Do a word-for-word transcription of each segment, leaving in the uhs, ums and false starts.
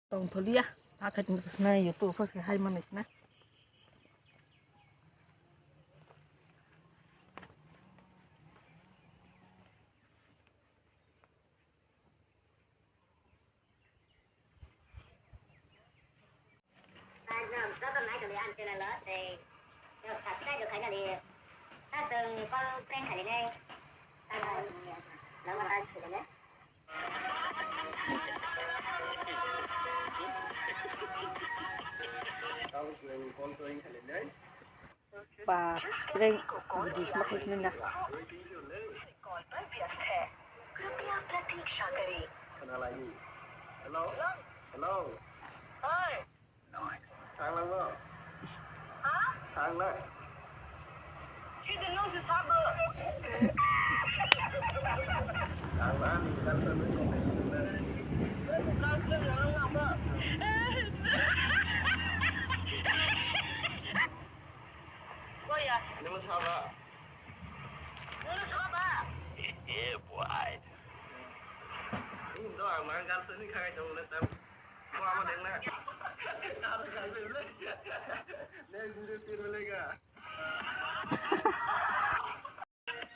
Tong tholiya, hakhe tong sna YouTube pho se hai manai sna. Ba, prank video sma khe sini na. Hello? Hello? Sanglang lo? Sanglang? Nung saba? Nung saba? Yeah, boy. Nung do ang mang gal tuni khagai tong le tam. Mo amo deng na. Next video tir le ga.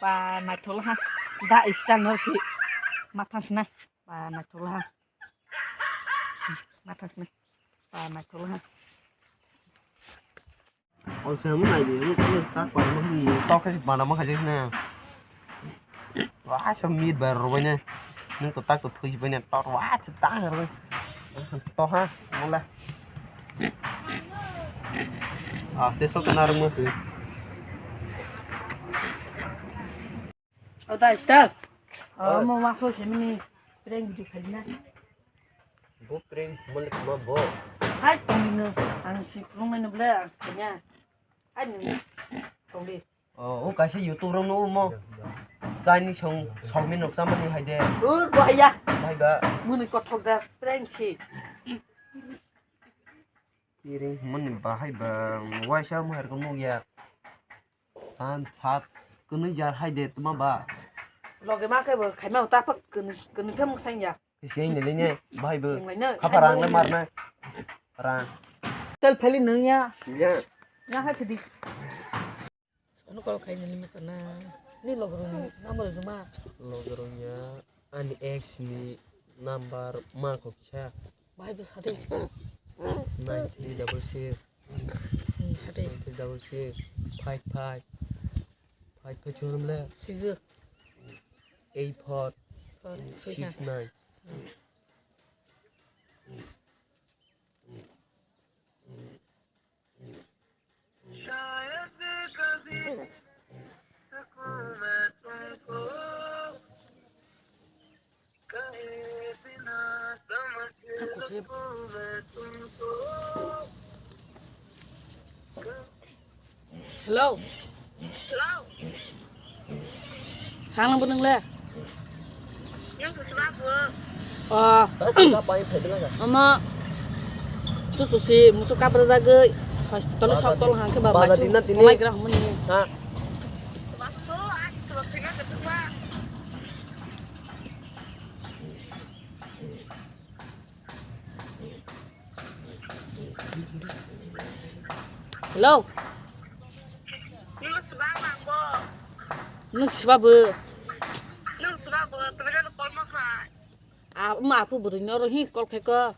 Ba naithok ha. Da style no si. Mathang sna. Ba naithok ha. Mathang sna. Ba naithok ha. Ol se mo nai di, mo tak pa mo ni. Tok khe bana mo khaje na. Wa so mi bar ro ne. Nung to tak to thui bai ne. Tok wa se ta ro. To ha, mo la. Aste so kana ro mo se. O da style. O mo ma so se mini prank video khaina. Bo prank malik ma bo. Hai tongino ang si krungmai no ble ang kanya. Hai ni tongdi. O o kaisa YouTube rok no mo. Chani song song min rok chamani hai de. Ur bo haya. Hai ba. Muni kothok ja prank si. Piring muni bahai ba waisa mo har ko mo ya. Tan sat kwnwi jar hai de tma ba. Loge ma khe bo khaima ta phak kwnwi kwnwi khe mwsang ya. Sing de lene bahai bo. Sing lai no. Khapa rang le mar na. Rang. Tel pheli nung ya. Ya. Ya hai phidi. Ano call khai nini masa na. Ni log rung number ruma. Log rung ya. Ani ex ni number ma ko kisa. Bahai bo sadi. Nine three double six. Hmm, sadi. Nine three double six. Five five. Five five chuan le. Six. Eight four. Four. Six nine. Hello. Hello. Sanglang bo nung le? Nung to sma bo? Oh. Ama. Susu si musu kapra jagoi. Hospital sa tol hang ke ba. Baja dinna tini. Mai gra humani. Ha. Sma bo, ah, sma bo. Hello. Nung sma bo? Nung sma bo? Nung sma bo? Tebena no call ma khai. A, ma apu bwrwi no ro hi call khai ko.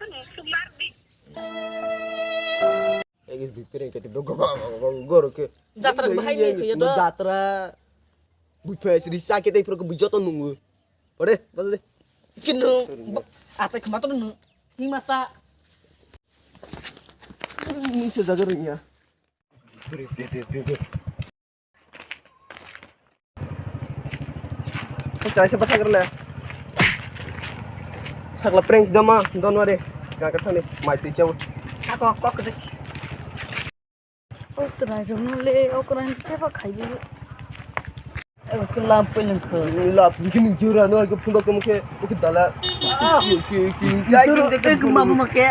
Nung sma bi. Egi bipere ke tibo go go go go go ke. Jatra bahai ni ke to. Jatra. Bui phe sri sa ke tai pro ko bujoto nungu. Ore, bas de. Kinu. Ata khma to nung. Ni mata. Ni se jaga ring ya. Kaisa bathang rwle. Sakla pranks dama, don't worry. Gaka thani, mai twi chao. Ako, kok de. O chwrai rwno le, o kwran kisa ba khaiwi. Ebo khe lam pwilwng kho. Lam khe ni jora no, ego phungo khe, o khe dala. Ah. Ki, ki, ki. Jora, ego mama khe.